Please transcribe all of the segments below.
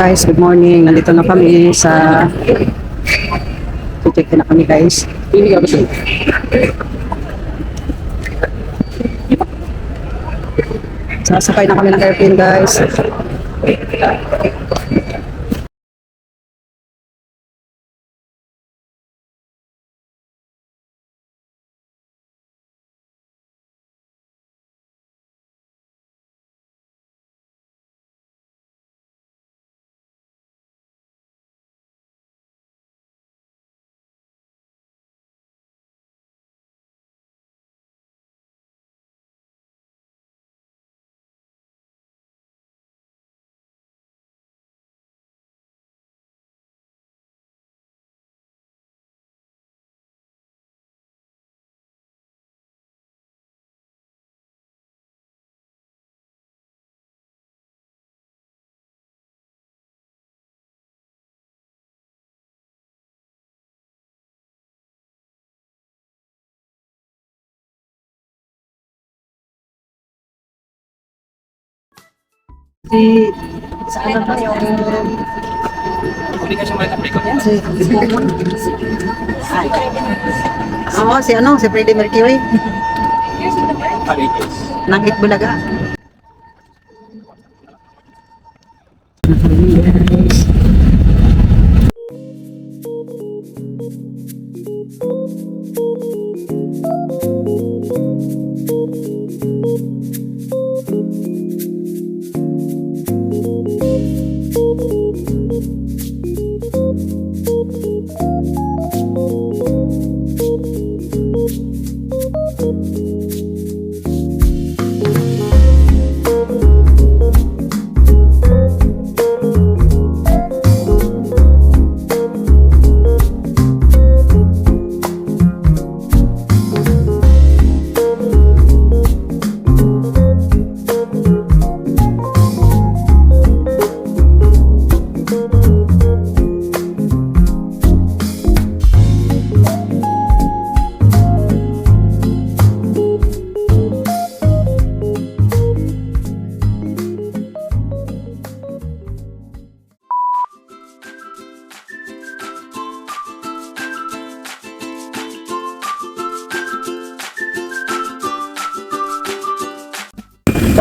Guys, good morning. Nandito na kami sa check na kami guys. Sasakay na kami ng airplane guys. Si saan na yung yan, si ano, si Freddie Mercury ng Itbulaga.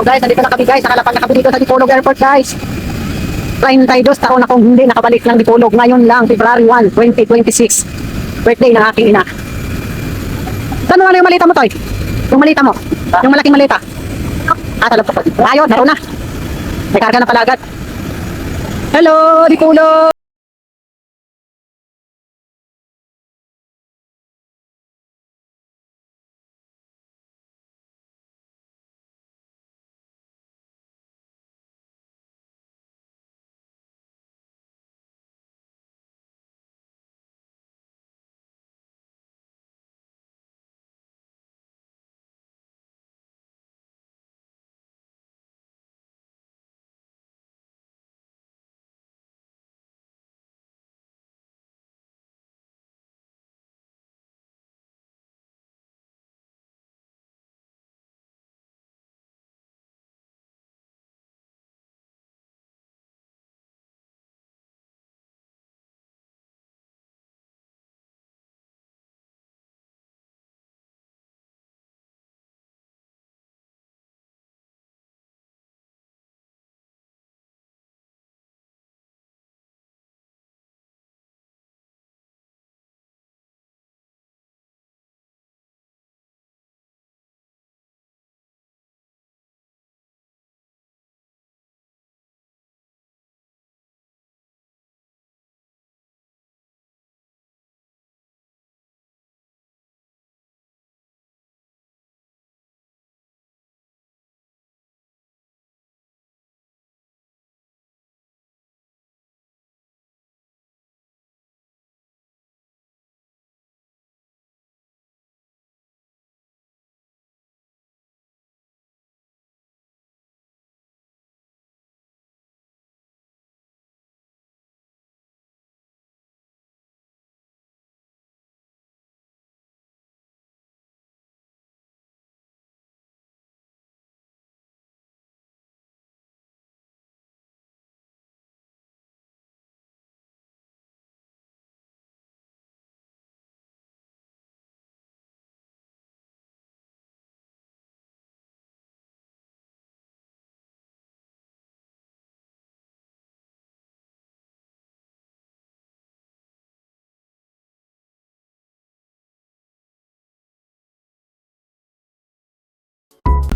So guys, nandito na kami guys, nakalapag na kami dito sa Dipolog Airport guys. 32 taon akong hindi nakabalik ng Dipolog. Ngayon lang, February 1, 2026. Birthday ng aking ina. Saan mo yung malita mo, Toy? Yung malita mo? Yung malaking malita? Talap ko. Ayun, naroon na. May karga na pala agad. Hello, Dipolog!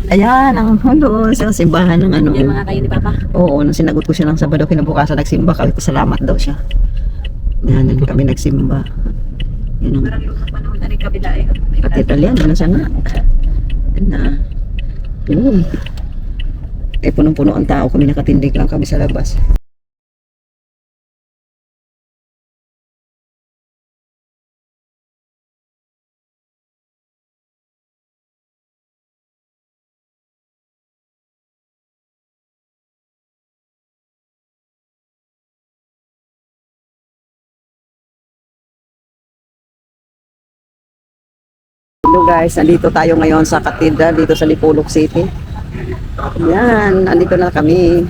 Ayan, ang doon sa simbahan ng ano. Yung mga kayo ni Papa. Oo, nung sinagot ko siya ng Sabado, kinabukasan nagsimba. Kami ko salamat daw siya. Yan, kami nagsimba. Yun ang Panahon na rin kabila eh. katedral yan. Ano siya nga? Yan na. Yun. Eh, punong-puno ang tao. Kami nakatindig lang kami sa labas. Hello guys, nandito tayo ngayon sa katedral dito sa Dipolog City. Yan, nandito na kami.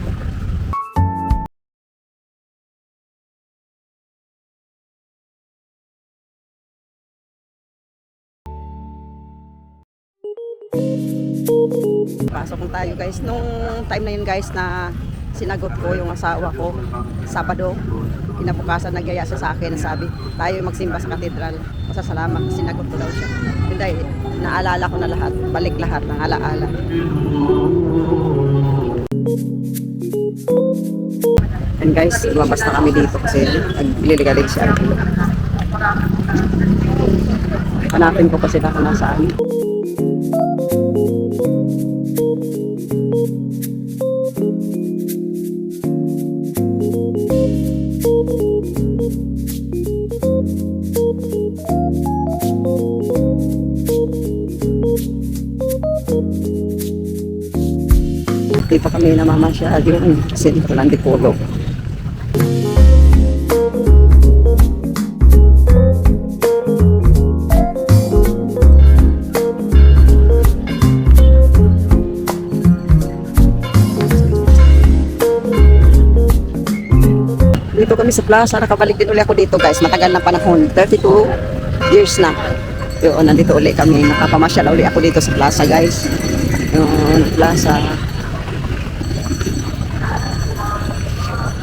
Pasok na tayo guys. Nung time na yun guys na sinagot ko yung asawa ko, Sabado, kinabukasan nagyaya siya sa akin, sabi, tayo magsimba sa katedral. Masasalamat, sinagot ko daw siya. Hindi, naalala ko na lahat, balik lahat ng alaala. And guys, lumabas na kami dito kasi nagliligalig siya. Hanapin ko kasi kung nasaan. Hindi pa kami namamasyal yung sentro ng Dipolog. Dito kami sa plaza, nakabalik din ulit ako dito guys, matagal na panahon, 32 years na. Yun, nandito ulit kami, nakapamasyal ulit ako dito sa plaza guys. Yung plaza.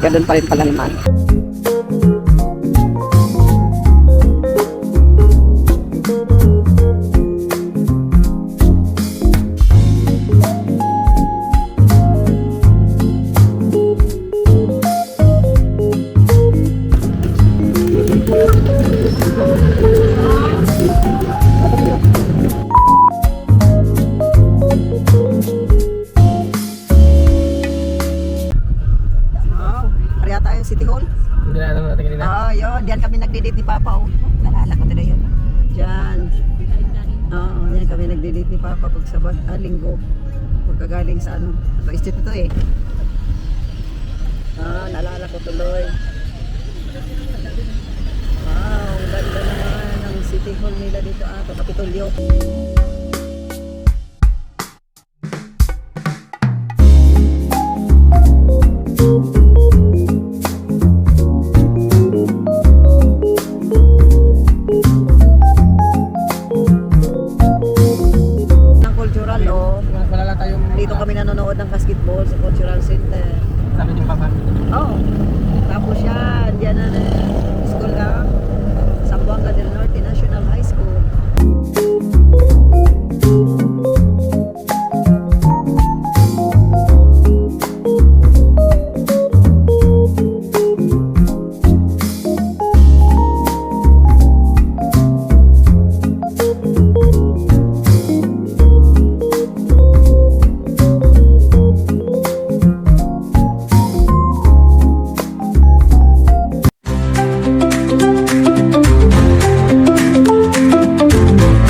Ganun pa rin pala naman. City Hall. Dinaanan natin kanina. Yun. Diyan kami nagdi-date ni Papa. Oh. Nalala ko nila yun. Diyan. Diyan kami nagdi-date ni Papa pag Sabad, Linggo. Pagkagaling sa ano. Ito, instituto eh. Nalala ko tuloy. Wow, ganda naman ng City Hall nila dito. Ito, Kapitolyo. Dito kami nanonood ng basketball sa Cultural Center. Sabi niyo pa ba? Oh. Tapos yan, diyan na school ka.